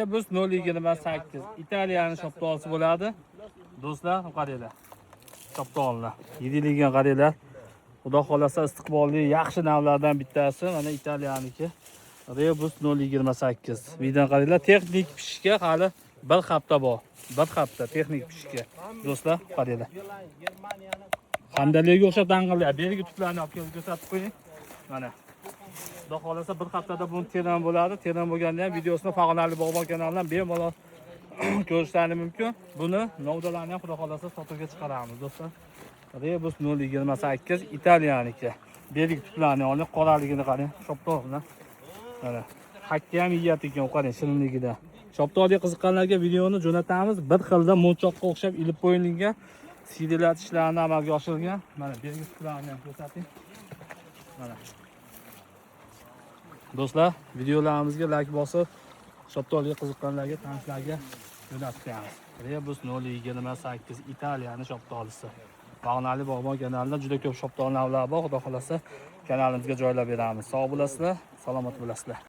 Rebus 0.28 Italiyani shoptolisi bo'ladi. Do'stlar, qaranglar. Shoptolni. Yediyligiga qaranglar. Xudo xolasa istiqbolli yaxshi navlardan bittasi mana Italiyaniki. Rebus 0.28. Videoni qaranglar, texnik pishishga hali bir hafta bor. Bir hafta texnik pishishga. Do'stlar, qaranglar. Handaliga o'xshab dang'illayapti. Berigi tutlarni olib kelib ko'rsatib qo'ying. Mana. Xudo xolasa bir haftada buni terim bo'ladi. Terim bo'lganda ham videosini Farg'onalik bog'bon kanalidan bemalol ko'rishlaring mumkin. Buni novdalarni ham xudo xolasa sotuvga chiqaramiz, do'stlar. Rebus 0.28 Italiyaniki. Berigi tutlarni oling, qoraligini qarang, shoptolni. Mana. Hakka ham yeyapti ekan, qarang shirinligida. Shoptolga qiziqqanlarga videoni jo'natamiz. Bir xilda monchoqqa o'xshab ilib qo'yilgan siydilat ishlarini amalga oshirilgan. Mana berigi tutlarni ham ko'rsating. Mana. Do'stlar, videolarimizga like bosib, shoptolga qiziqqanlarga, tanishlarga jo'natib qo'yamiz. Rebus 0.28 Italiyani shoptolisi. Farg'onalik bog'bon kanalida juda ko'p shoptol navlari bor. Xudo xolasa kanalimizga joylab beramiz. Sog' bo'lasizlar, salomat bo'lasizlar.